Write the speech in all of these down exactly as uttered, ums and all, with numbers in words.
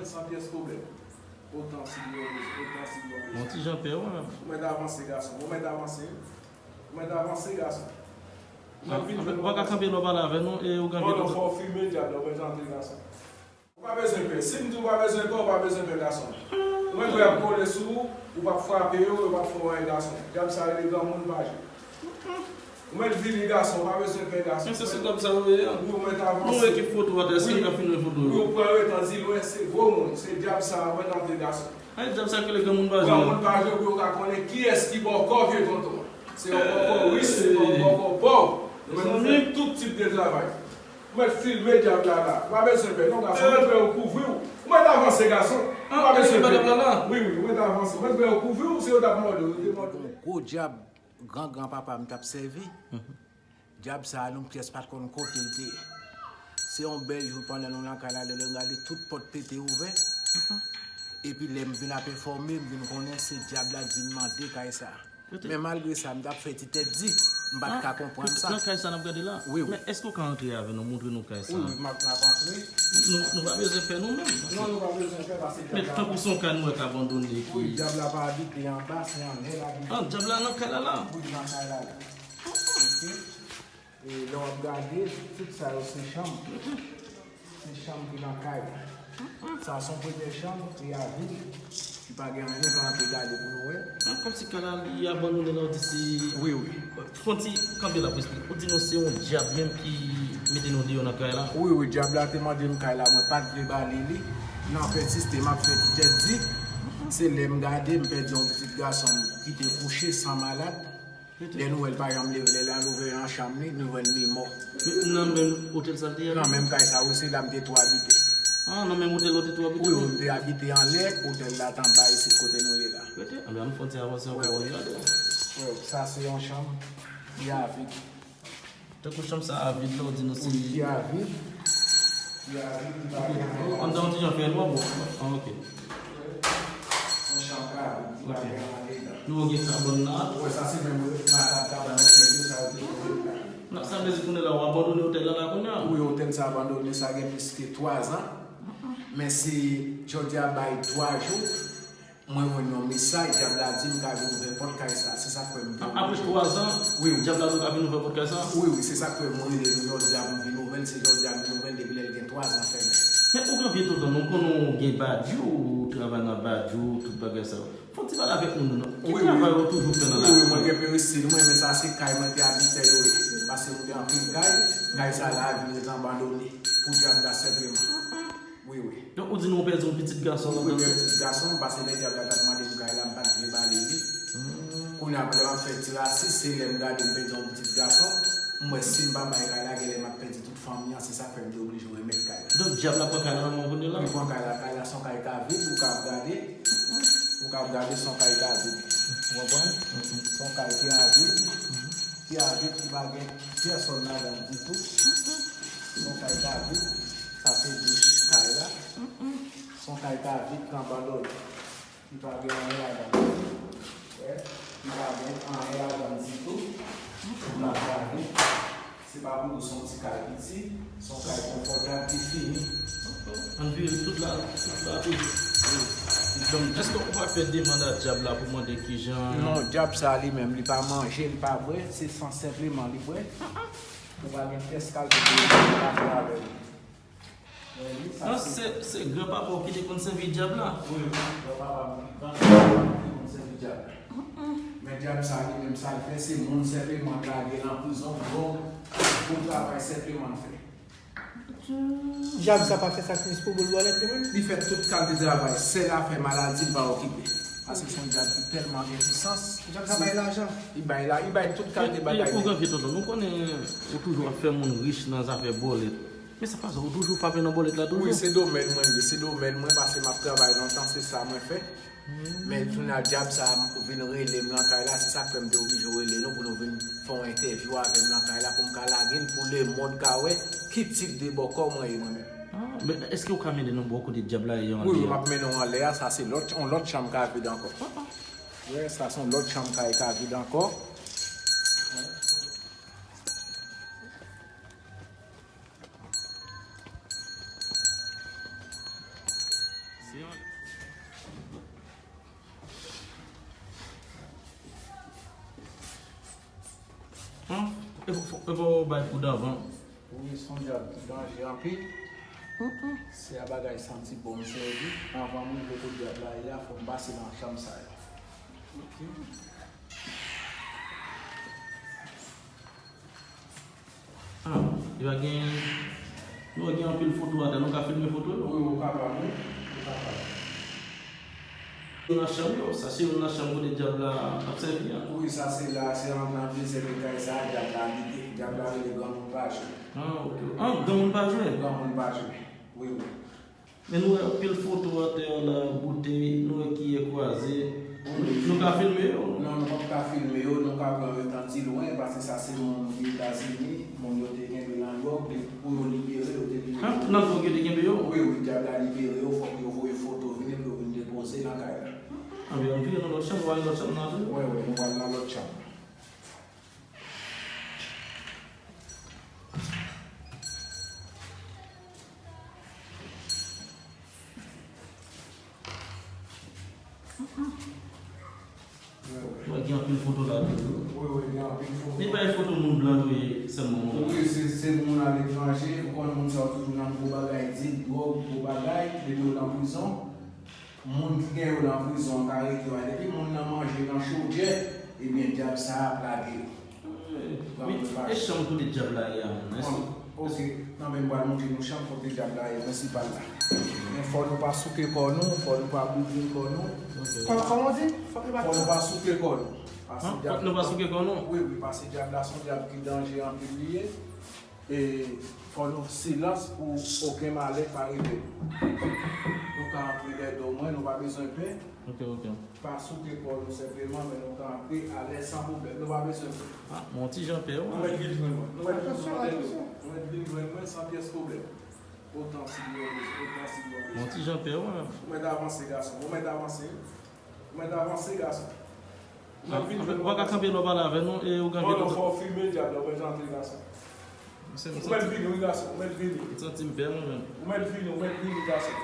San pyès pwoblèm. Otan si yo bezwen, otan si yo bezwen. Yon ti jan pè, wi, menm. Ou mèt avanse, gason. Ou mèt avanse. Ou mèt avanse, gason. Ou mèt vin jwenn. Ou pa ka kanpe lè w pale avè nou e ou gen... Non, non, fò w filme dyab la, ou mèt antre, gason. Ou pa bezwen pè. Si m di w pa bezwen pè, ou pa bezwen pè, gason. Ou mèt wè y ap kole sou ou, ou p ap frape yo, yo p ap fè w anyen, gason. Dyab sa rele granmoun pa jwe. Ou mèt vini, gason, ou pa bezwen pè, gason. Men se sou dyab sa yo ye a. Wi, ou mèt avanse. Nou wè ki foto atè, èske n ka filme foto yo? Wi, ou pran yo etan di lwen, se gwo moun, se dyab sa, ou mèt antre, gason. Ay, dyab sa k rele granmoun pa jwe. Granmoun pa jwe pou yo ka konnen kiyès ki bòkò vye tonton an. Se yon bòkò rich, se yon bòkò pòv. Nou menm nou fè tout tip de travay. Ou mèt filme dyab la la. Ou pa bezwen pè non, gason. Ou mèt wè yo kouvri w. Ou mèt avanse, gason. Ou pa bezwen pè. Wi, wi, ou mèt avanse. Ou mèt wè yo kouvri w, se yo t ap mòde w, yo te mòde w. Yon gwo dyab gran granpapa m t ap sèvi. Dyab sa a, yon pyès pa t konn kote l te ye. Se yon bèl jou, pandan nou nan kay la, lè m gade tout pòt te te ouvè. Epi lè m vin ap enfòme, m vin konnen se dyab la k vin mande kay sa a. Men malgre sa, m t ap fè ti tèt di, m pa t ka konprann sa. Nan kay sa n ap gade la? Wi, wi. Men èske w ka antre avè nou, montre nou kay sa a? Wi, wi, m ap, m ap antre. Nou, nou pa bezwen pè nou menm. Non, nou pa bezwen pè, paske dyab la... Men tankou se yon kay nou wè k abandone ki... Wi, dyab la pa abite anba, se anlè l abite. Ah, dyab la nan kay la la? Wi, nan kay la la. Ok. E lè w ap gade, tout sa yo se chanm. Se chanm ki nan kay la. Sa se yon premye chanm, li a vid. Li pa gen anyen, nou ka antre gade pou nou wè. Ah, kòmsi kay la li abandone la, w di se... Wi, wi. Fè yon ti kanpe la pou eksplike. Ou di nou se yon dyab menm ki mete nou deyò nan kay la? Wi, wi, dyab la te mande m kay la, mwen pa t vle ba li li. Nan pèsiste, m ap fè ti tèt di. Se lè m gade, m pèdi yon pitit gason m ki te kouche san malad. Lè nou wè l pa janm leve, lè l al ouvè nan chanm li, nou wè l mi mò. Nan menm otèl sa l te ye a? Nan menm kay sa, wi, se la m te tou abite. Ah, nan menm otèl ou te tou abite? Wi, wi, m te abite anlè otèl la, t anba isit kote nou ye la. Rete, anben, ann fè yon ti avanse ankò, ann gade. Wi, sa se yon chanm ki a vid. Tankou chanm sa a vid la, ou di nou se... Wi, ki a vid. Ki a vid, ki pa gen anyen. Anndan yon ti jan fè nwa, bon. Ah, ok. Yon chanm ki a vid, ki pa gen anyen anndan. Nou gen kabann la. Ou wè sa se menm matab kabann otèl yo, sa yo te fè. Nan sa vle di kounye la, ou abandone otèl la la kounye a? Wi, otèl sa abandone, sa gen plis ke twa zan. Men se jodi a bay twa jou. Mwen jwenn yon mesaj, dyab la di m ka vin ouvè pòt kay sa. Se sa k fè m te... Apre twa zan, wi, wi, dyab la di w ka vin ouvè pòt kay sa? Wi, wi, se sa k fè mwen rele nou jodi a pou m vin ouvè l, se jodi a m vin ouvè l depi lè l gen twa zan fèmen. Men ou gen vye tonton, nou konnen w gen badjou, ou travay nan badjou, tout bagay sa yo. Fè yon ti pale avèk nou, non. Ki travay ou toujou fè nan lakou? Wi, wi, mwen gen peristil mwen, men sa se kay mwen te abite yo ye. Paske m gen anpil kay, kay sa la vin ret abandone pou dyab la senpleman. Wi, wi. Donk, ou di nou pèdi yon pitit gason ladan? Wi, wi, pitit gason, paske lè dyab la t ap mande m kay la, m pa t vle ba li li. Kounye a, pandan m ap fè ti rasis, se lè m gade m pèdi yon pitit gason, m wè si m pa bay kay la, genlè m ap pèdi tout fanmi an, se sa k fè m te oblije remèt kay la. Donk, dyab la pran kay la nan men w kounye la? Li pran kay la, kay la se yon kay k a vid, ou ka ap gade, ou ka ap gade se yon kay k a vid. Ou konprann? Se yon kay ki a vid, ki a vid, ki pa gen pèsòn ladan l ditou. Se yon kay k a vid. Sa se douch kay la. Se yon kay k a vid, k abandone. Li pa gen anyen ladan l. Wè, li pa gen anyen ladan l ditou. Pou n ap gade, se pa pou nou se yon ti kay piti, se yon kay konfòtab ki fini. Ann vire tout la, tout la toujou. Donk, èske ou pa fè demann a dyab la pou mande kijan? Non, dyab sa li menm, li pa manje, li pa bwè, se san senpleman li bwè. Ou pa gen pyès kalite de bagay avè l. Non, se, se granpapa w ki te konn sèvi dyab la? Wi, granpapa m, granpapa m te konn sèvi dyab la. Men dyab sa li menm sa l fè, se moun senpleman k lage l an prizon pou bon, bon travay senpleman l fè. Dyab sa pa fè sakrifis pou boul bwalèt li menm? Li fè tout kalite travay, sèl afè maladi l pa okipe. Paske se yon dyab ki tèlman gen pisans. Dyab sa bay lajan. Li bay la, li bay tout kalite bagay. Pou gen vye tonton, nou konnen ou toujou ap fè moun rich nan zafè bòlèt. Men sa pa sa, ou toujou frape nan bòlèt la toujou? Wi, se domèn mwen li ye, se domèn mwen, paske m ap travay lontan, se sa mwen fè. Men kounye a dyab sa vin rele m nan kay la, se sa k fè m te oblije rele nou pou nou vin fè yon entèvyou avè m nan kay la, pou m ka lage l pou lemonn ka wè ki tip de bòkò mwen ye mwen menm. Ah, men èske ou ka mennen nou bò kote dyab la ye anlè a? Wi, wi, m ap mennen w anlè a, sa se lòt, yon lòt chanm k a vid ankò. Wè, sa se yon lòt chanm k a, k a vid ankò. Hum, e pou, e pou bay pou danvan. Wi, se yon dyab ki danje anpil. Se a bagay santi bon m sèvi. Anvan m rive kot dyab la ye a, fò m pase nan chanm sa yo. Ah, li pa gen, nou gen anpil foto atè, nou ka filme foto yo? Wi, ou kapab, wi. Ou kapab. Nan chanm yo, sa se youn nan chanm kote dyab la ap sèvi a. Wi, sa se la, se anndan dezyèm etaj sa, dyab la abite. Dyab la rele granmoun pa jwe. Ah, ok. Ah, granmoun pa jwe? Granmoun pa jwe. Wi, wi. Men nou wè anpil foto atè la, boutèy, nou wè kiyè kwaze. Nou, nou ka filme yo? Non, nou p ap ka filme yo, nou ka pran yo tan ti lwen, paske sa se moun ki Etazini, moun yo te kenbe nan dwòg, pou yo libere, yo te libere. Ah, nan dwòg yo te kenbe yo? Wi, wi, dyab la libere yo, fòk yo voye foto vini pou yo vin depoze nan kay la. Anben, ann vire nan lòt chanm, nou al nan lòt chanm nan tou? Wi, wi, nou al nan lòt chanm. Mwen gen anpil foto la tou. Wi, wi, gen anpil foto. Li pa foto moun blan tou ye sèlman non. Wi, se, se moun aletranje, ou konn moun sa yo toujou nan gwo bagay, dil, dwòg, gwo bagay, depi yo nan prizon. Moun ki gen yo nan prizon an ka rete yo a. Depi moun nan manje nan chodyè, ebyen dyab sa a ap lage yo. Men, e chanm kote dyab la ye a menm? Èske... Ok, nan men m pral montre nou chanm kote dyab la ye, prensipal la. Men fò nou pa souke kò nou, fò nou pa bouvri kò nou. Kòman, kòman w di? Fò nou pa... Fò nou pa souke kò nou. Paske dyab... Fò nou pa souke kò nou? Wi, wi, paske dyab la se yon dyab ki danje anpil li ye. E fò nou silans pou okenn malè pa rive nou. Nou ka antre dèyè do mwen, nou pa bezwen pè. Ok, ok. Pa souke kò nou senpleman, men nou ka antre alèz san pwoblèm. Nou pa bezwen pè. Ah, mwen yon ti jan pè, wi. Nou mèt vin jwenn mwen. Nou mèt vin jwenn mwen. Nou mèt vin jwenn mwen san pyès pwoblèm. Otan si nou bezwen, otan si nou bezwen. Mwen yon ti jan pè, wi. Ou mèt avanse, gason. Ou mèt avanse. Ou mèt avanse, gason. Ou mèt vin jwenn mwen, gason. Ou pa ka kanpe lè w pale avè nou e ou gen... Non, non, fò w filme dyab la, ou mèt antre, gason. Ou mèt vini, wi, gason, ou mèt vini. M santi m pè, mwen menm. Ou mèt vini, ou mèt vini, gason.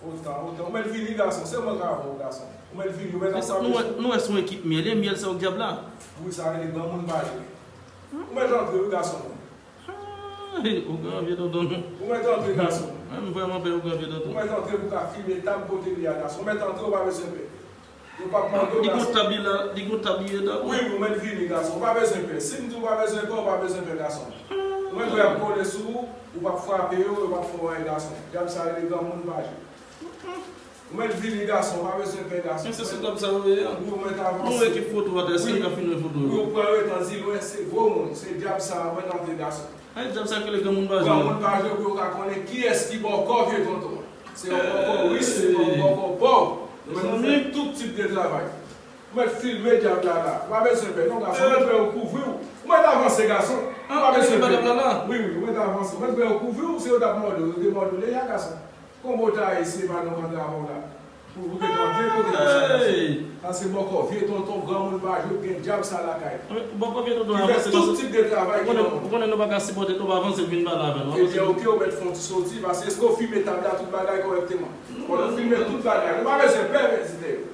Otan, otan, ou mèt vini, gason, se mwen k avè w, gason. Ou mèt vini, ou mèt ap frape sou. Nou wè, nou wè se yon ekip myèl, e myèl sa yo k dyab la? Wi, sa rele granmoun pa jwe. Ou mèt antre, wi, gason mwen. Hey, ou gen anvi tonton nou. Ou mèt antre, gason. Mwen, m vrèman pè ou gen anvi tonton. Ou mèt antre pou ka filme tab kote li a, gason. Ou mèt antre, ou pa bezwen pè. Yo p ap mande w, gason. Li gon tab li la, li gon tab li ye dabò. Wi, wi, ou mèt vini, gason. Ou pa bezwen pè. Si m di w pa bezwen pè, ou pa bezwen pè, gason. Ou mèt wè y ap kole sou ou, ou p ap frape yo, yo p ap fè w anyen, gason. Dyab sa rele granmoun pa jwe. Ou mèt vini, gason, pa bezwen pè, gason. Men se sou tab sa yo ye a. Wi, ou mèt avanse. Nou wè ki foto atè, èske n ka filme foto yo? Wi, ou pran yo etan zilwen, se gwo moun, se dyab sa a, ou mèt antre, gason. Ay, dyab sa k rele granmoun pa jwe. Granmoun pa jwe pou yo ka konnen kiyès ki bòkò vye tonton an. Se yon bòkò rich, se yon bòkò pòv. Nou menm nou fè tout tip de travay. Ou mèt filme dyab la la. Ou pa bezwen pè non, gason. Ou mèt wè yo kouvri w. Ou mèt avanse, gason. Ou pa bezwen pè. Wi, wi, ou mèt avanse. Ou mèt wè yo kouvri w, se yo t ap mòde w, yo te mòde w deja, gason. Konbo ta ye, se pa nou k antre avè w la. Pou, pou te tande kote konsa, gason. Sa se bòkò vye tonton, granmoun pa jwe, gen dyab sa lakay. Bòkò vye tonton, ki fè tout tip de travay ki nan mond. Ou konnen nou pa ka sipòte tou, pa avanse vin pale avè nou. Ebyen, oke, ou mèt fè yon ti soti, paske èske w filme tab la, tout bagay kòrèkteman? Fò nou filme tout bagay. Nou pa bezwen pè vizitè yo.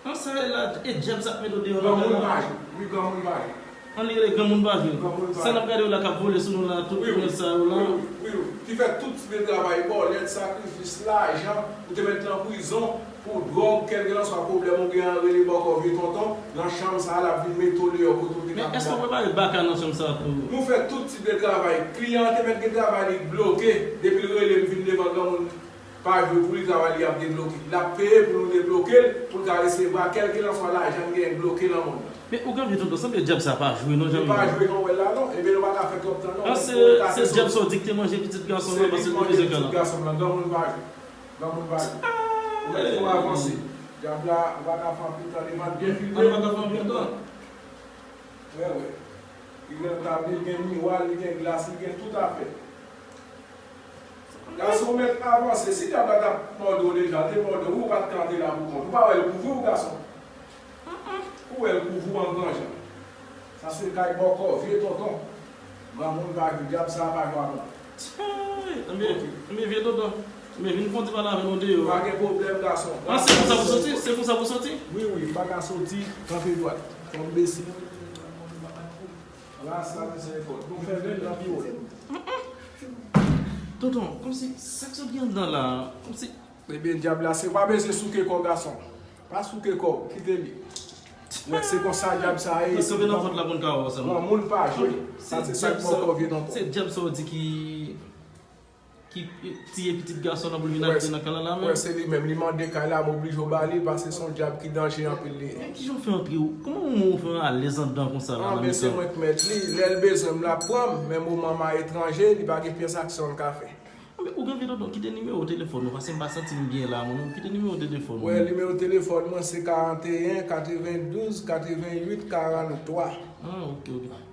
An sa e la, e dyab sa k mete w deyò nan kay la? Granmoun pa jwe. Wi, granmoun pa jwe. An li rele granmoun pa jwe. Granmoun pa jwe. Sa n ap gade yo la k ap vole sou nou la, tout moun sa yo la. Wi, wi, wi, wi. Ki fè tout tip de travay, bòlèt, sakrifis, lajan, ou te mèt nan prizon pou dwòg, kèlkelanswa pwoblèm ou gen an, rele bòkò vye tonton, nan chanm sa a, l ap vin mete w deyò kote w te ka... Men èske w prepare baka nan chanm sa a tou? Nou fè tout tip de travay. Kliyan an te mèt gen travay li bloke, depi l rele m vin devan granmoun pa jwe pou li, travay li ap debloke. L ap peye pou nou debloke l, pou l ka resevwa kèlkelanswa lajan l genyen bloke nan mond lan. Men ou gen anvi tonton, sanble dyab sa pa jwe non, Janmi. Li pa jwe non, wè l la non. Ebyen nou pa ka fè twòp tan non. An se, se dyab sa w di ki te manje pitit gason nan, paske l te bezwen kay la. Pitit gason nan, granmoun pa jwe. Granmoun pa jwe. Ou mèt fè w avanse. Dyab la, ou pa ka fè anpil tan devan l, byen filme. An pa ka fè anpil tan. Wè, wè. Li gen tab li, li gen miwa, li gen glas, li gen tout afè. Gason, ou mèt avanse. Si dyab la t ap mòde w deja, l te mòde w, wi, ou pa t ka antre la pou kont ou. Ou pa wè l kouvri w, gason? Ou wè l kouvri w an gran jan. Sa se kay bòkò vye tonton. Granmoun pa jwe, dyab sa a pa jwe ak mwen. Enben, enben, vye tonton. Enben, vin fè yon ti pale avè nou deyò. Pa gen pwoblèm, gason. Ah, se konsa pou soti? Se konsa pou soti? Wi, wi, m pa ka soti, kanpe dwat. Fò m bese. Ras la, mizèrikòd. Nou fè venn nan pi wo. Tonton, kòmsi, sa k sot gen anndan la? Kòmsi. Ebyen, dyab la, se pa bezwen souke kò w, gason. Pa souke kò w, kite li. Wè, se konsa dyab sa ye. Mwen kanpe nan pòt la pou n ka wè sa. Granmoun pa jwe. Sa se sa k poko vye tonton. Se dyab sa w di ki, ki tiye pitit gason nan pou l vin abite nan kay la la menm. Wè, se li menm. Li mande kay la, m oblije w ba li, paske se yon dyab ki danje anpil li ye. Men kijan w fè antre? Kòman w fè alèz anndan konsa la? Anben, se mwen k mèt li. Lè l bezwen m, l ap pran m. Men moman m a etranje, li pa gen pyès aksyon l ka fè. Anben, ou gen vye tonton, kite nimewo telefòn ou, paske m pa santi m byen la, mwen menm. Kite nimewo telefòn ou. Wè, nimewo telefòn mwen se karanteyen, katrevendouz, katrevenwit, karanntwa. Ah, ok, ok.